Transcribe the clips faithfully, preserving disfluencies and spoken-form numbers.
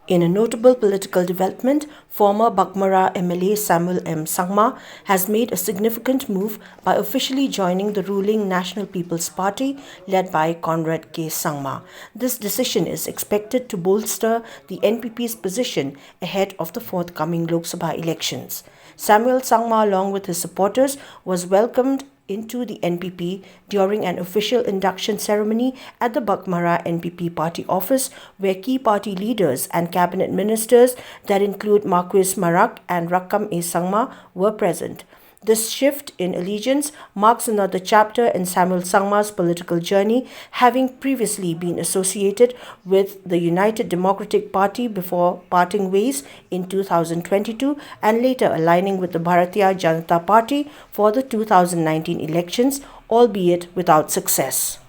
In a notable political development, former Baghmara M L A Samuel M Sangma has made a significant move by officially joining the ruling National People's Party led by Conrad K Sangma. This decision is expected to bolster the N P P's position ahead of the forthcoming Lok Sabha elections. Samuel Sangma, along with his supporters, was welcomed into the N P P during an official induction ceremony at the Baghmara N P P party office, where key party leaders and cabinet ministers that include Marcuise Marak and Rakkam A Sangma were present. This shift in allegiance marks another chapter in Samuel Sangma's political journey, having previously been associated with the United Democratic Party before parting ways in two thousand twenty-two and later aligning with the Bharatiya Janata Party for the two thousand nineteen elections, albeit without success.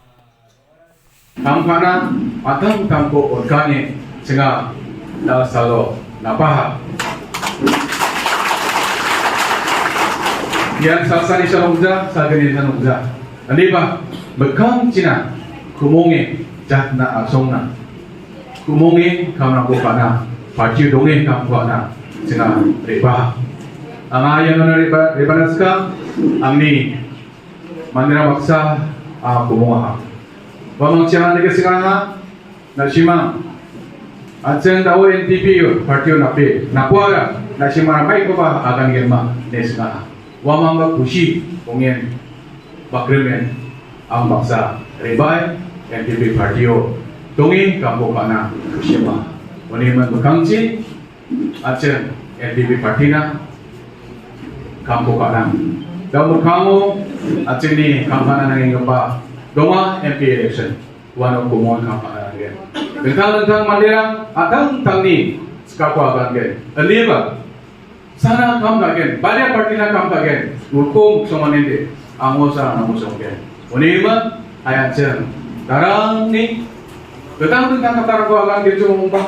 Kam ka·na a·tangtangko on·kani chinga da·salo napaha. Ian salsani salo ong·ja, salgni salo ong·ja. Indiba mikkangchina kumonge jatna asongna. Kumonge kamrangko ka·na, partio donge kamko ka·na chinga re·baha. Anga iano re·ba-, re·bana skang, angni manderang baksa, a, kumongaha. Uamangchi anga nike sing·aha, na·simang, an·ching da·o N P P partio nape, napuara, na·simang maikoba agangenma ine sing·aha. Uamangba kusi, ongen, bakremen, ang baksa, re·bae, N P P partio, donge kamko ka·na, kusimaha. Uni iman mikkangchi, an·ching N P P partina kamko ka·na. Da mikkango an·chingni kam ka·na nangenggipa donga M P election. Uano kumon kam ka·na nanggen. Dingtang dingtang manderang an·tangtangni sikako agangen. Indiba sana kam ka·gen, badia partina kam ka·gen. Uko muksomanide, angosa angosa ong·gen. Uni iman, hai an·ching darangni dingtang dingtang katarangko agan ge·chim ong·ba.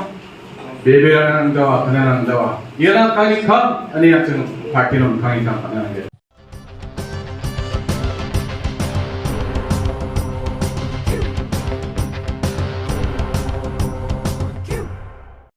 Beberarang jawa, knanan jawa. Iara kangni kam, ani an·ching partinon kangni kam, knanan